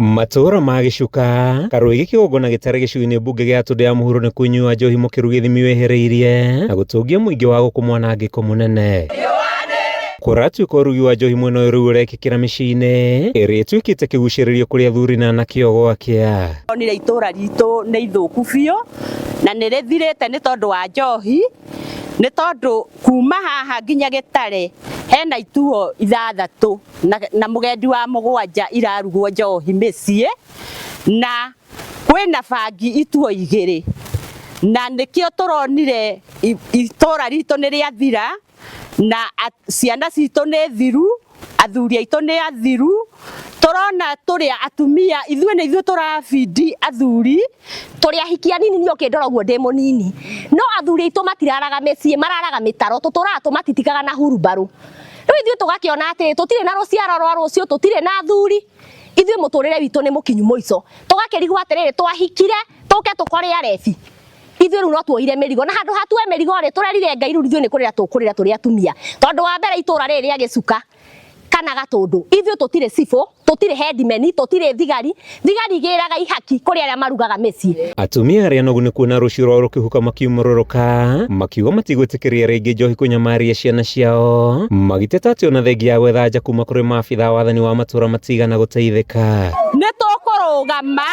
Matũũra ma Gĩcuka, Karũĩgĩ kĩgongona gĩtarĩ gĩcigo-inĩ mbunge gĩa Gatũndũ ya mũhuro nĩ kũnyua njohi mũkĩru gĩthimi wehereirie na gũtũngia mũingĩ wa gũkũ mwanangĩko mũnene. Kũratuĩka ũrugi wa njohi mwena ũyũ rĩu ũrekĩkĩra mĩciĩ-inĩ ĩrĩa ĩtuĩkĩte kĩgucĩrĩrio kũrĩ athuri na anake o gwakĩa. Onire itũũra ritũ nĩ ithũku biũ na nĩ rĩthirĩte nĩ tondũ wa njohi nĩ tondũ kuma haha nginya Gĩtare hena ituo ithathatũ na, na mũgendi wa mũgwanja irarugwo njohi mĩciĩ na kwĩna bangi ituo igĩrĩ na nĩkĩo tũronire itũra ritũ nĩ rĩathira na ciana citũ nĩ thiru athuri aitũ nĩ athiru tũrona tũrĩ atumia ithuĩ nĩ ithuĩ tũrabindi athuri. Tũrĩ ahiki anini niĩ ũkĩndora ũguo ndĩ mũnini no athuri aitũ matiraraga mĩciĩ mararaga mĩtaro tũtũraga tũmatitikaga na hurumbarũ. Rĩu ithuĩ tũgakĩona atĩ tũtirĩ na rũciaro rwa rũciũ tũtirĩ na athuri ithuĩ mũtũrĩre witũ nĩ mũkinyu mũico. Tũgakĩrigwo atĩrĩrĩ twahikire tũke tũkore arebi ithuĩ rĩu no tuoire mĩrigo na handũ ha tuoe mĩrigo rĩ tũrerire Ngai rĩu ithuĩ nĩ kũrĩra tũkũrĩra tũrĩ atumia tondũ wa mbere itũra rĩrĩ rĩa Gĩcuka kana Gatũndũ ithuĩ tũtirĩ cibũ tũtirĩ hendimeni tũtirĩ thigari thigari igĩraga ihaki kũrĩ arĩa marugaga mĩciĩ. Atumia arĩa anogu nĩ kuona rũciũ rwao rũkĩhuka makiumũrũrũka makiuga matigwĩtĩkĩria rĩngĩ njohi kũnyamaria ciana ciao magĩteta atĩ ona thengia ya gwetha anja kuma kũrĩ maabitha a wathani wa matũra matigana gũteithĩka. Nĩ tũkũrũgama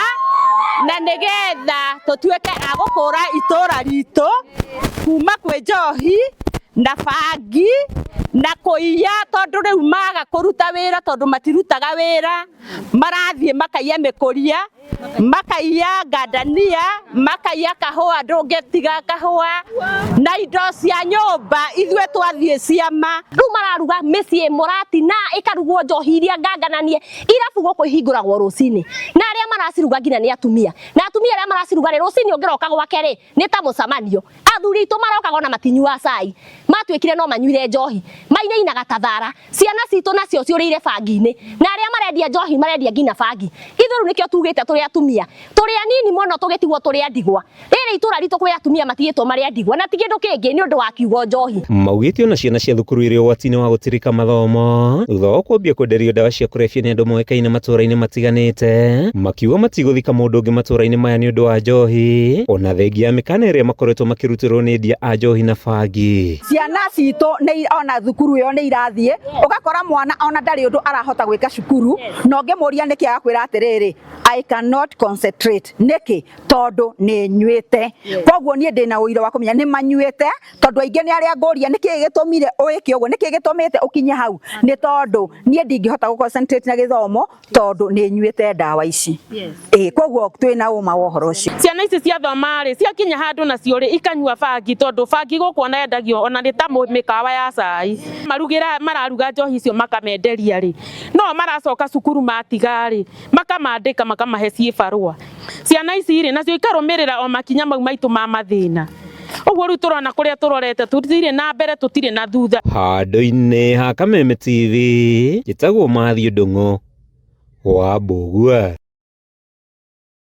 na nĩgetha tũtuĩke a gũkũra itũra ritũ kuma kwĩ njohi na bangi na kũiya tondũ rĩu maga kũruta wĩra tondũ matirutaga wĩra marathiĩ makaiya mĩkũria makaiya ngandania makaiya kahũa ndũngĩtiga kahũa na indo cia nyũmba ithuĩ twathiĩ ciama. Rĩu mararuga mĩciĩ mũratina ĩkarugwo njohi iria ngangananie irabu gũkũ ihingũragwo rũcinĩ na arĩa maraciruga nginya nĩ atumia na atumia arĩa maraciruga rĩ rũcinĩ ũngĩroka gwake rĩ nĩ ta mũcemanio athuri aitũ marokaga ona matinyuaga cai matuĩkire no manyuire njohi mainainaga ta thara ciana citũ nacio ciũrĩire bangi-inĩ na arĩa marendia njohi marendia nginya bangi ithuĩ rĩu nĩkĩo tugĩte tũrĩ atumia tũrĩ anini mũno tũgĩtigwo tũrĩ a ndigwa rĩrĩ itũra ritũ kwĩ atumia matigĩtwo marĩ a ndigwa na ti kĩndũ kĩngĩ nĩ ũndũ wa kiugo njohi. Maugĩte ona ciana cia thukuru irĩ ũgwati-inĩ wa gũtirika mathomo thutha wao kwambia kwenderio ndawa cia kũrebia nĩ andũ moĩkaine matũra-inĩ matiganĩte, makiuga matigũthika mũndũ ũngĩ matũra-inĩ maya nĩ ũndũ wa njohi ona thengia ya mĩkana ĩrĩa makoretwo makĩrutĩrwo nĩ endia a njohi na bangi. Ciana citũ nĩ ona thukuru ĩyo nĩ irathiĩ ũgakora mwana ona ndarĩ ũndũ arahota gwĩka cukuru na ũngĩmũria nĩkĩ agakwĩra atĩrĩrĩ I cannot concentrate nĩkĩ tondũ nĩ nyuĩte koguo niĩ ndĩna ũira wa kũmenya nĩ manyuĩte tondũ aingĩ nĩ arĩa ngũria nĩkĩ gĩtũmire wĩke ũguo nĩkĩ gĩtũmĩte ũkinye hau nĩ tondũ niĩ ndingĩhota gũ concentrate na gĩthomo tondũ nĩ nyuĩte ndawa ici ĩĩ koguo twĩna ũma wa ũhoro ũcio. Ciana ici ciathoma rĩ ciakinya handũ nacio rĩ ikanyua bangi tondũ bangi gũkũ ona yendagio ona nĩ ta mĩkawa ya cai marugĩra mararuga njohi icio makamenderia rĩ no maracoka cukuru matiga rĩ makamandĩka makamahe ciĩbarũa ciana ici rĩ nacio ikarũmĩrĩra o makinya mau maitũ ma mathĩna ũguo rĩu tũrona kũrĩa tũrorete tũtirĩ na mbere tũtirĩ na thutha. Handũ-inĩ ha Kameme TV, njĩtagwo Matthew Ndung'u wa Mbũgua.